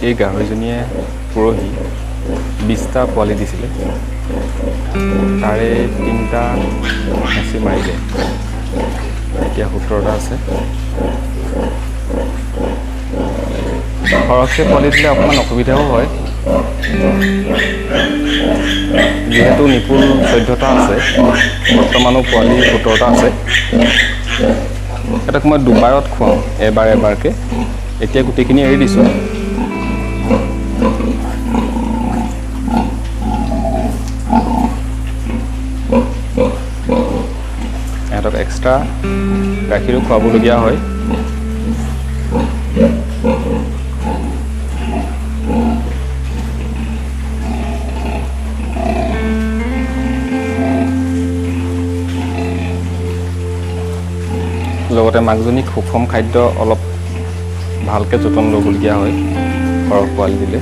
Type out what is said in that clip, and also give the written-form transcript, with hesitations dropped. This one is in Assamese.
এই গাহৰিজনীয়ে পৰহি 20টা পোৱালি দিছিলে, তাৰে 3টা হেঁচি মাৰিলে, এতিয়া 17টা আছে। সৰহকৈ পোৱালি দিলে অকণমান অসুবিধাও হয়, যিহেতু নিপুল 14টা আছে, বৰ্তমানো পোৱালি 17টা আছে। সিহঁতক মই দুবাৰত খুৱাওঁ, এবাৰ এবাৰকৈ। এতিয়া গোটেইখিনি এৰি দিছোঁ। সিহঁতক এক্সট্ৰা গাখীৰো খুৱাবলগীয়া হয়। লগতে মাকজনীক সুষম খাদ্য অলপ ভালকৈ যতন ল'বলগীয়া হয় সৰহ পোৱালি দিলে।